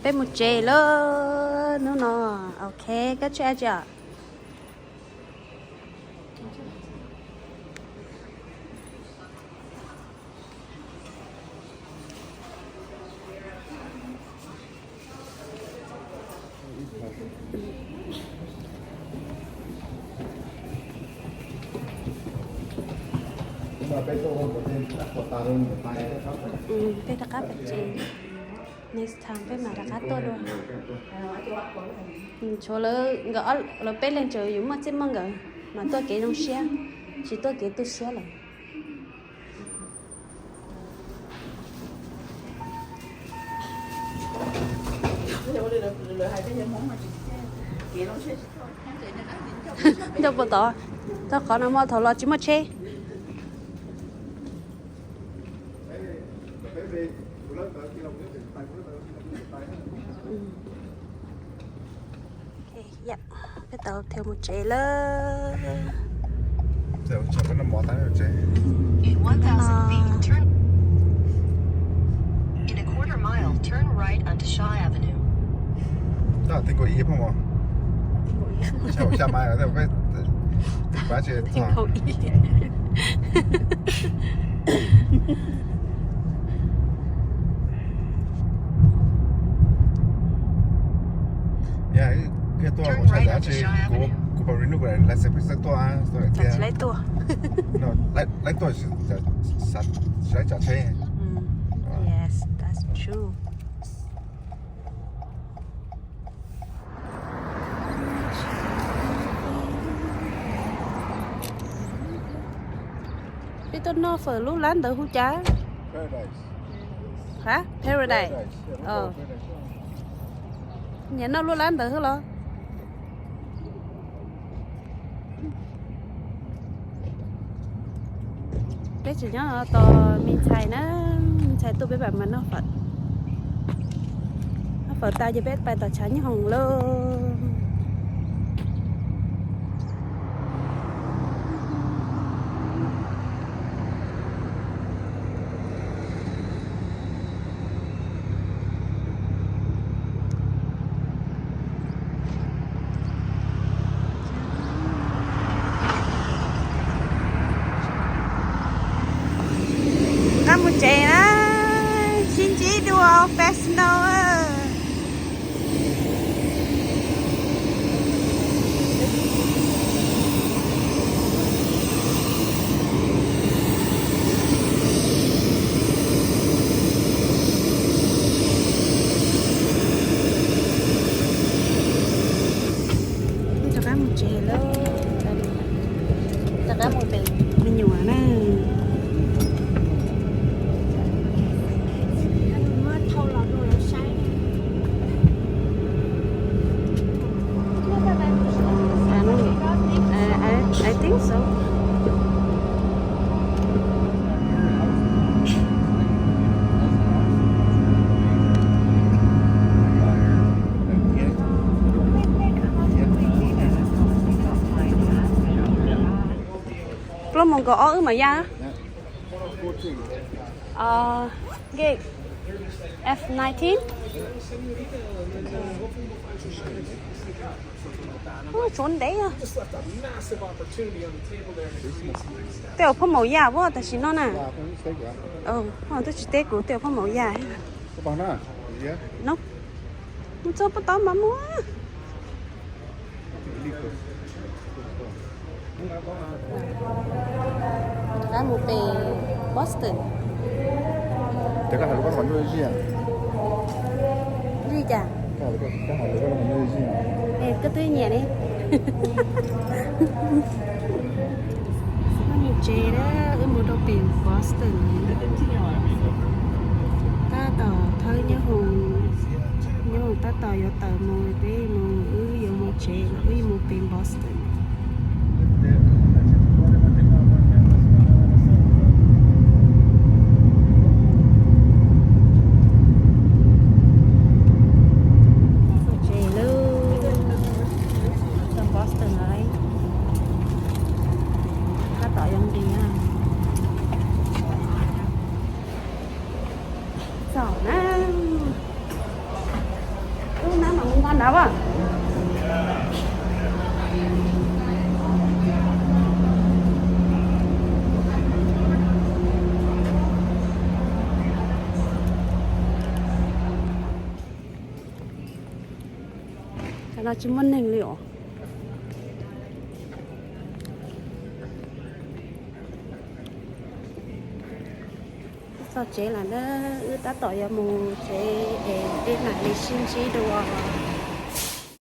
Peb mus tsev lawm hnub no. Ok, koj tshuav dab tsi os? Peb rov qab pem tsev, next time peb mam rov qab tuaj dua. Tshuav lawv, nkawd ob, lawv peb leeg tseem yuav muaj txij muaj nkawm mas tuaj kev zoo siab, tsis tuaj kev tu siab lawm. Nyob puas tod, txog qhov no mas thaum los tsis muaj tsheb. Peb tau thiaj mus tsev lawm. Yog tuaj kuv tshaj tawm tsis, kuv, kuv pom renew license peb xav tuaj, tuaj tiag. Lawv tuaj, tsis laib tsav tsheb. Yes, that's true. Peb tuaj noj fawm lub lab ntawd hu cas? Ha, Paradise. Niam noj lub lab ntawd xwb los? Peb tseem nyob tos me ntxhais na, me ntxhais tuaj peb mam noj fawm. Noj fawm tas ces peb pais tom tshav nyooj hoom lauj. Qab mus tsev na, sib ntsib dua Fresno. Rov qab mus tsev lawm, rov qab mus pem me nyuam na. I, I think so. Plaub moos kaum ob wb mam ya. Nqe F nineteen. Tshuav ntev. Tej uas phoj maum yaj puab tam sim no na. Twb tsis teb kuv tej uas phoj maum yaj. Mus txog puag tod mas muaj. Rov qab mus pem Boston. Li cas? Koj twb nyiam ne. Mus tsev na, wb mus rau pem Boston. Tab tom thawb nyob hoom, nyob hoom tab tom yuav tawm mus, peb mus, wb yuav mus tsev, wb yuav mus pem Boston. Txog Boston lawm, tab tom yuav nqis txog na. Av, cov no tsis muaj neeg li os. Txog tsev lawm na, wb tab tom yuav mus tsev es peb mam li sib ntsib dua.